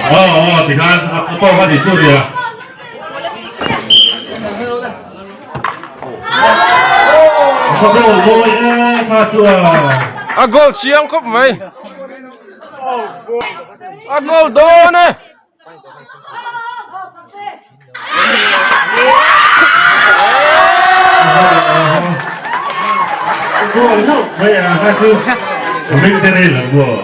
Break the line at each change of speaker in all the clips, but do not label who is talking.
Aw aw tikhan a tawk a nih chu ria. A goal mawi e kha chu a.
A goal chiang khawp mai. A goal dawn e.
Goal lo mai a kha chu. Victory lam maw.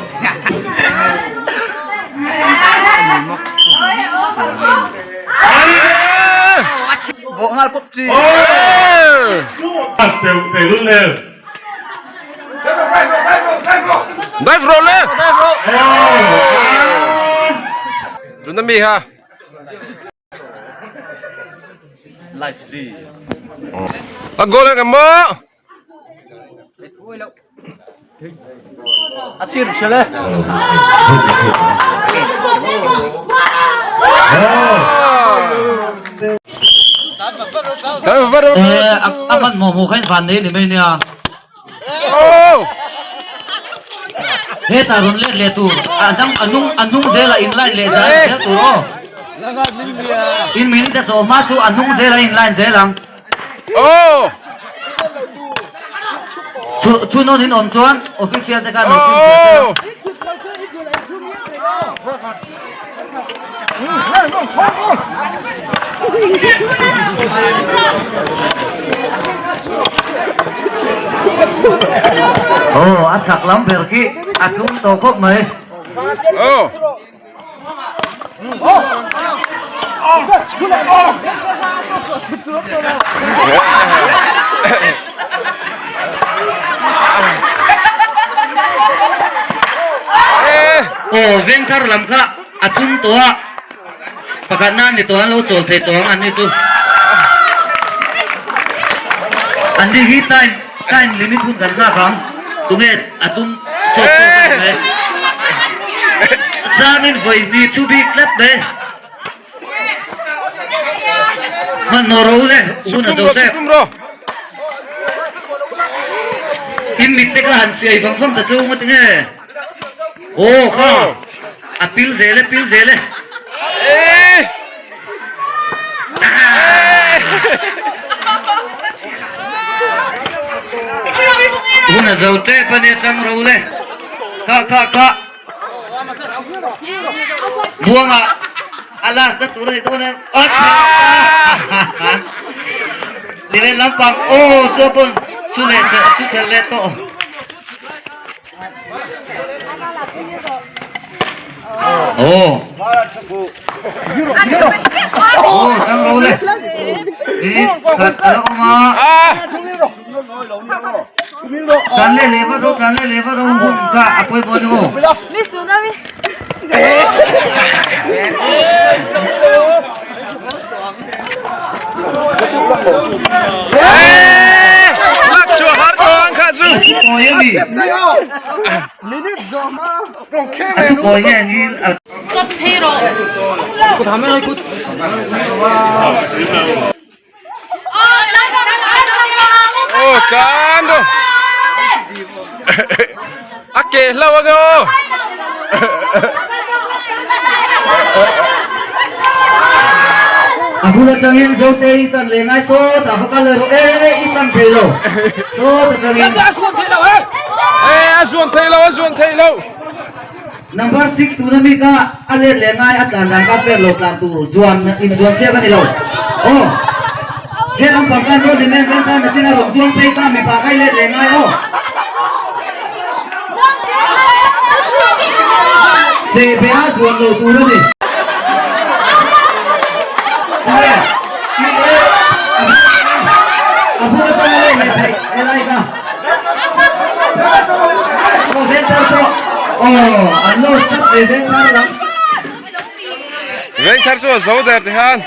Vawh ngal pawp chi.
Dive rawh le. Tuna mi kha.
Live chi.
A goal ang maw.
A sir ṭhel e.
A hman hmuh hmuh kha in van nei ni mai nia. Hetah rawn let leh tur a dang a nung a hnung zela in line leh zel zel tur aw. In min te zawh hma chu a hnung zela in line zel ang. Chu chu nawn in awm chuan official te khan lo chhinchhiah che a. Aw a chak lam ber khi a tlum tawh khawp mai. Aw Vengthar lam kha a thum tawh a, pakhat nan ni tawh an lo chawl thei tawh ang an ni chu. An ni hi time time limit hun kan nghak ang. Tunge a tum sawt sawt a ni mai. Sangin vawi hnih chu bik tlat mai. Hmanhmawh ro le hun a zo tep. In mit te kha han siai vang vang ta chu ngawt nge. Aw kha a pil zel e pil zel e. Hun a zo tep a nia tang ro le. Kha kha kha. Buanga a last na tur a ni dawn em? Ni lampang aw chu pawn chu leh chu chel leh tawh. Aw. Aw chang ro le. Ni khat a la awm a. Tlan leh leh vat ro tlan leh leh vat ro hun kha a pawimawh a ni maw?
Aw tlan rawh a ke hlo ang e aw.
A bul atangin Zote i chan leh ngai sawt a va kal leh rawh e i chan thei lo sawt atangin.
E a zuan thei lo a zuan thei lo.
Number 6 tuna mi kha a let leh ngai a tlan dan kha fair lo tlan tur zuan in zuan siak a ni lo. Aw he lampang khan Road in en khan nachin a rawn zuang phei kha mipa kha i let leh ngai aw. Che be a zuan lo tur a ni. A bul atanga let leh theih helai kha. Aw Vengthar pawh aw an lo start ve Vengthar lam.
Vengthar chu a zo der ti khan.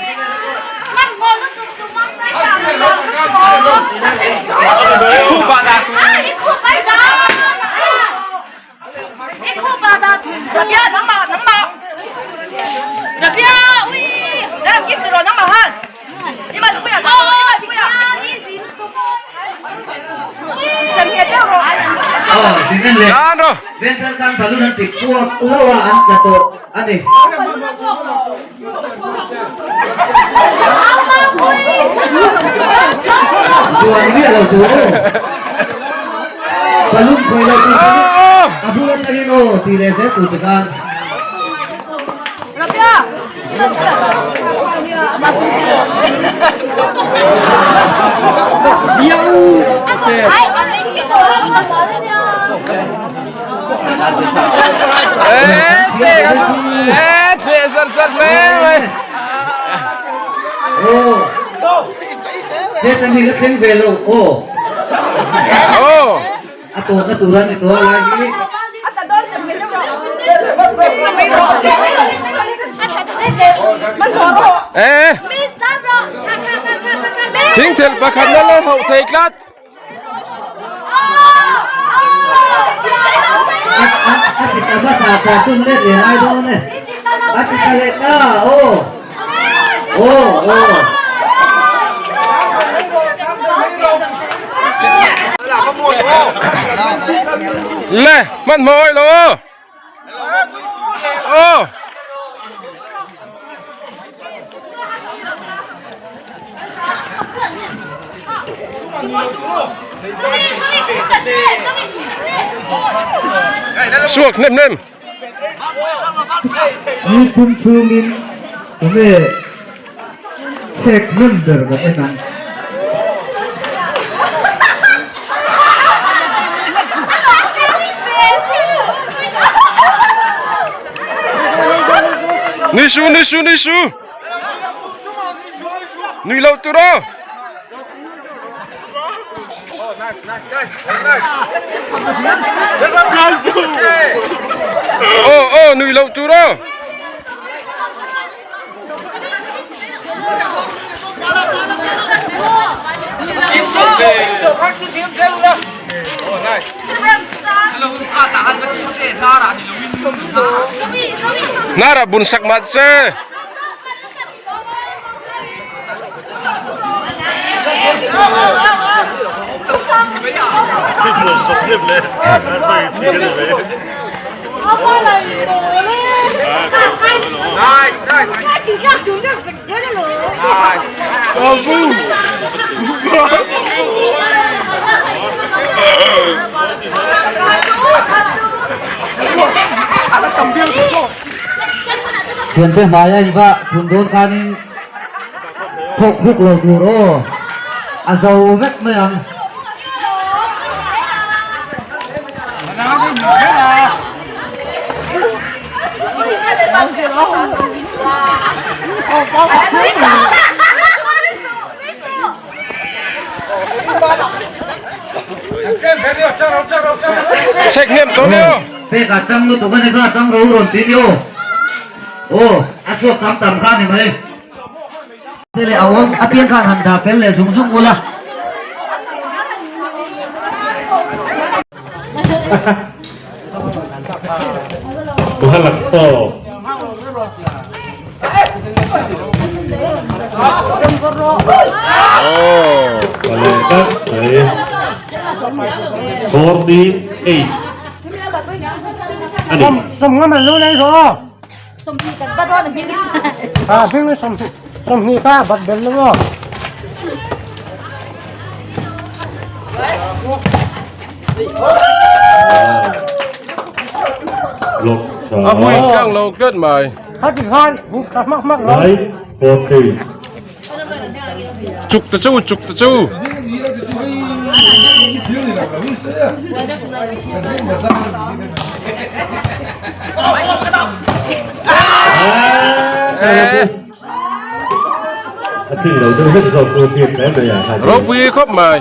Aw, Vivian leh
Tan rawh.
Vengthar khan balloon an ti kuak uau a an tla tawh. a ni. Zuan miah lo tur aw. Balloon khawi lo tur khan a bul atangin aw tih leh zel tur te khan. Thleng ve lo aw. A tawhna tur a ni tawh a lai hi.
Thingthel pakhat na lo hauh thei tlat.
A ti ta hmasa sa chun let leh ngai dawn e. A ti ta leh ta aw. Aw aw.
Le hmanhmawh awih lo aw. Aw. Suak hnem hnem.
Ni thum chhungin tunge chhek hnem ber kan en ang.
Nui su nui su nui su. Nui lo tur aw. Aw aw nui lo tur aw. Nara bun sak mat se.
Thiante hmaia in va thun dawn khanin thawk huk lo tur aw a zo vek mai ang.
Check hnem tawh ni aw.
Pek a chang lutuk a ni kha chang ro rawn ti ni aw. Aw a chhuak tam tam kha ni mai. Te leh a awm a piang khan han dah fel leh zung zung ula.
Mahalak aw. 48 ani. Lok sa.
A hui tlang lo tlat mai.
Nine 40.
Chuk ta chu chuk ta chu.
A thing lo deuh hlek zawk chu hriat mai mai ah khan.
Ropui khawp mai.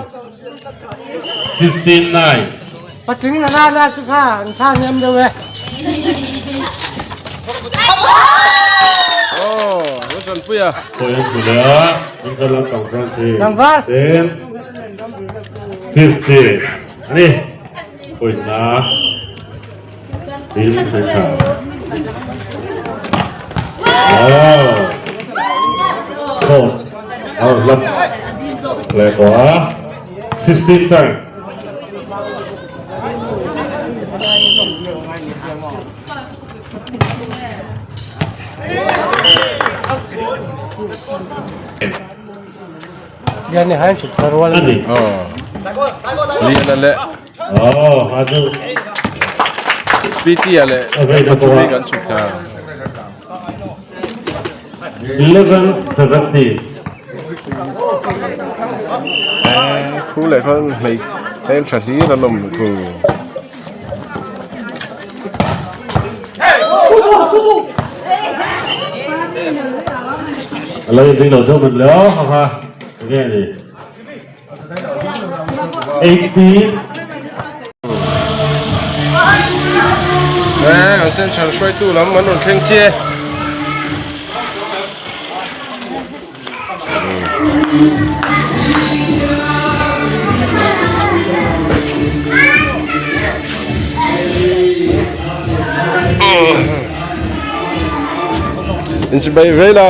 59.
Patling na na na chu kha an tha nem deuh e.
Oh, Laltanpuia.
Point an hmu leh a, an kal ang tang chuan si.
Tlangval.
10 50 ani. Point na. Tin an tha. Oh. Four. Out lap. Leh tawh a. 16 turn. A ni.
Liana leh PT-a leh Pathumi kan chhuk thla.
1170.
Khu leh khan hlei hmel tha hlir an awm khu.
A lo inring lo deuh man le aw ha ha enge ni 18.
Eh kan central hruaitu lam an rawn thleng che. Inchibai vela.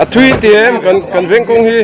A thui ti em kan kan veng kawng hi.